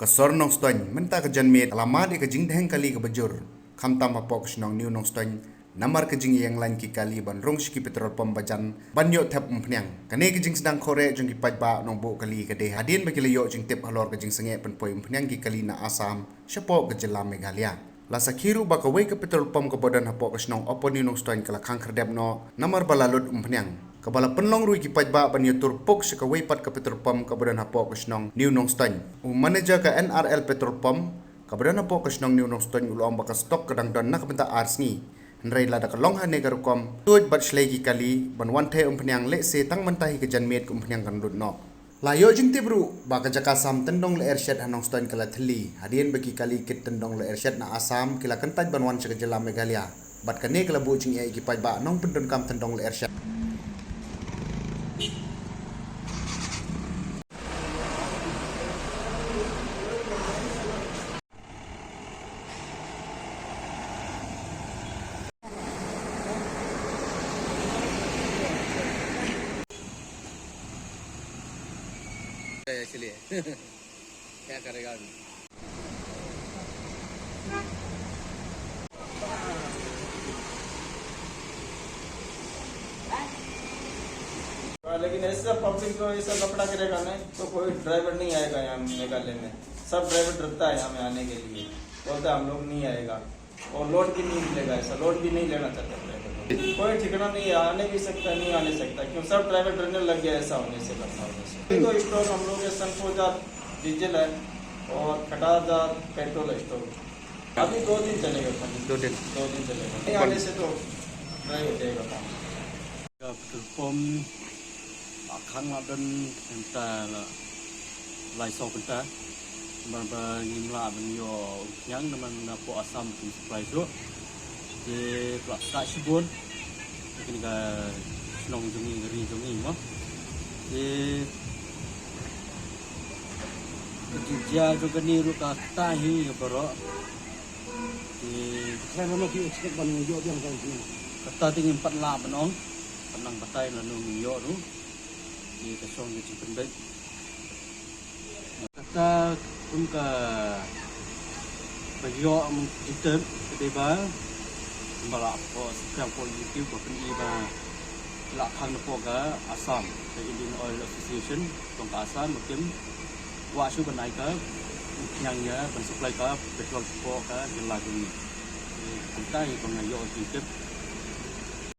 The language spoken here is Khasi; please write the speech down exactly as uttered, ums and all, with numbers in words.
Sor Nongstoiñ, mynta ka janmiet ka la mad ïa ka jingdheng kali kaba jur, khamtam hapoh ka shnong New Nongstoiñ, namar ka jingïeng lain ki kali ban rung sha ki petrol pump bajan ban ïoh thep umphniang. Kane ka jingsdang khohreh jong ki paidbah nongbuh kali ka dei hadien ba ki la ïoh jingtip halor ka jingsangeh pynpoi umphniang ki kali na Assam shapoh ka jylla Meghalaya. La sakhi ruh ba kawei ka petrol pump kaba don hapoh ka shnong Upper New Nongstoiñ ka la khang khyrdep noh namar ba la lut umphniang, kaba la pynlong ruh ïa ki paidbah ban ïatur puk sha kawei pat ka petrol pump kaba don hapoh ka shnong New Nongstoiñ. U manager ka N R L petrol pump kaba don hapoh ka shnong New Nongstoiñ u la ong ba ka stock ka dang don na ka bynta ar sngi. Hynrei lada ka long ha kane ka rukom, tuid bad shlei ki kali ban wan theh umphniang, lehse tang mynta hi ka janmiet ka umphniang kan lut noh. La ïoh jingtip ruh ba ka jaka sam tyndong lyer shet ha Nongstoiñ ka la thylli hadien ba ki kali kit tyndong lyer shet na Assam ki la kyntait ban wan sha ka jylla Meghalaya, bad kane ka la buh jingeh ïa ki paidbah nongpyndonkam tyndong lyer shet. चलिए। क्या करेगा अभी? हाँ, लेकिन ऐसा पब्लिक को ऐसा लफड़ा करेगा ना, तो कोई ड्राइवर नहीं आएगा यहाँ मेघालय में। सब ड्राइवर डरता है यहाँ में आने के लिए, बोलता है हम लोग नहीं आएगा। और लोड भी नहीं मिलेगा, ऐसा लोड भी नहीं लेना चाहता ड्राइवर। कोई ठिकाना नहीं है, आने भी सकता है, नहीं आने सकता, क्यों सब ड्राइवर डरने लग गया ऐसा होने से, लफड़ा होने से। तो स्टॉक हम लोग के सन को हजार डीजल है और खटा हजार पेट्रोल है स्टॉक। अभी दो दिन चलेगा खाली। दो दिन। दो दिन चलेगा, नहीं आने से तो ट्राई हो जाएगा काम। Ka petrol pump la khang la don kynta la lai saw kynta. Namar ba ngim lah ban ïoh umphniang namar napoh Assam kim supply shuh. Te pla ta shibun. Te kane ka shnong jong ngi, ka ri jong ngi mo. Te ka jingjia jong kane ruh kata hi ka baroh. Te khlem ma ki expect ban ïoh biang ka umphniang. Kata te ngim pat lah ban ong. Pat nang batai lano ngin ïoh ruh. Te ka shong ka jingpynbeit. Kata kum ka ba ïoh jingtip ka dei ba, ba la post hapoh YouTube ba pyni ba la khang napoh ka Assam, ka Indian Oil Association jong ka Assam ba kim kwah shuh ban ai ka umphniang ïa ban supply ka petrol shapoh ka jylla jong ngi. Te kumta hi ba nga ïoh jingtip.